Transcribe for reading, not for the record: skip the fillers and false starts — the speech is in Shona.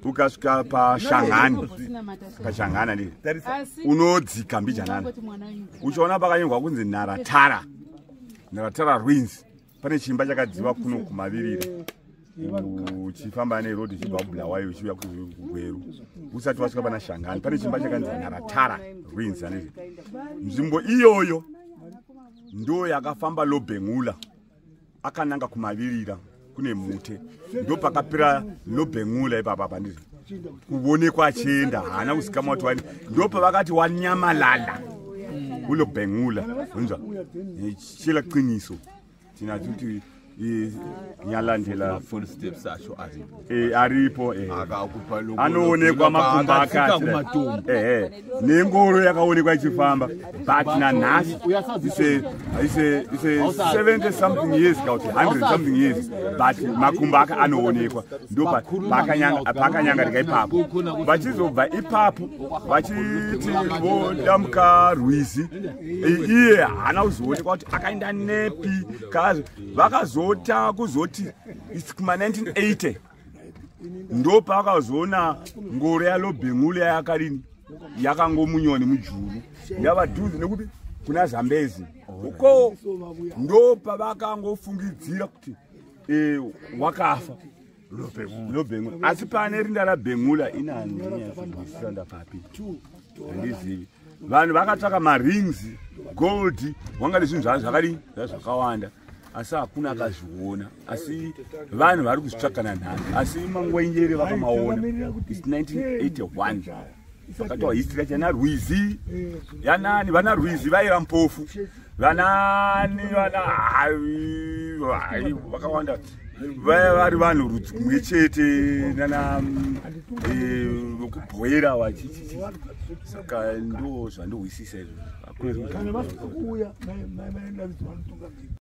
Ukasvika paShangani, paShangani andii, unodzika mbijanana, uchiona pakanyorwa kunzi Naratara, Naratara Ruins. Pane chimba chakadziva kuno kumavirira, uchifamba neroad uchibva kuBulawayo uchiuya kuGweru, usati wasvika pana Shangani, pane chimba chakanzi Naratara Ruins. Anezi nzvimbo iyoyo ndo yakafamba Lobhengula akananga kumavirira kune mute. Ndo pakapira Lobhengula ipapa pandiri kuonekwa achienda, haana kuzikamwa kuti wani. Ndo pavakati wanyamalala uLobhengula. Unzwa chela qiniso thina kuti nyalandela. Footsteps acho aripo. Aripo. Akakupa Anoonekwa makumbo akatsika akati kumatombo. Ehe, nengoro yakaonekwa ichifamba, but nanhasi ise 70 something years ka kuti 100 something years, but makumbo ake anoonekwa. Ndo paakanyangarika ipapo. Vachizobva ipapo vachiti vodambuka rwizi, iye haana kuzoonekwa kuti akaenda nepi. Vakazota kuzoti its kuma 1980 ndo pavakazoona ngoro yaLobhengula yakadini, yakangomunyiwa nemujuru, yava dhuze nekuti kuna Zambezi uko. Ndo pavakangofungidzira kuti wakafa Lobhengula. Asi pane rinda raBhengula inandinyatsokuwisira ndapapi, handizivi. Vanhu vakatsvaka marings, gold, wanga nezvinhu zvavo zvakadini, zvakawanda, asi hakuna akazviona. Asi vanhu vari kuzvitsvaka nanhasi, asi mangwenjere vakamaona. Its 1981 vakataura history yacho yana Rwizi, yanani, vana Rwizi vaiva Mpofu, vanani, vana hai, vakawanda vaya vari vanhu rudzi kumwe chete nana vekubhoera vachichichi. Saka ndo zvandohwisisa izvo. Hakuna zvimwe. Kana vasina kuuya, mai Davidzi vanotungamira.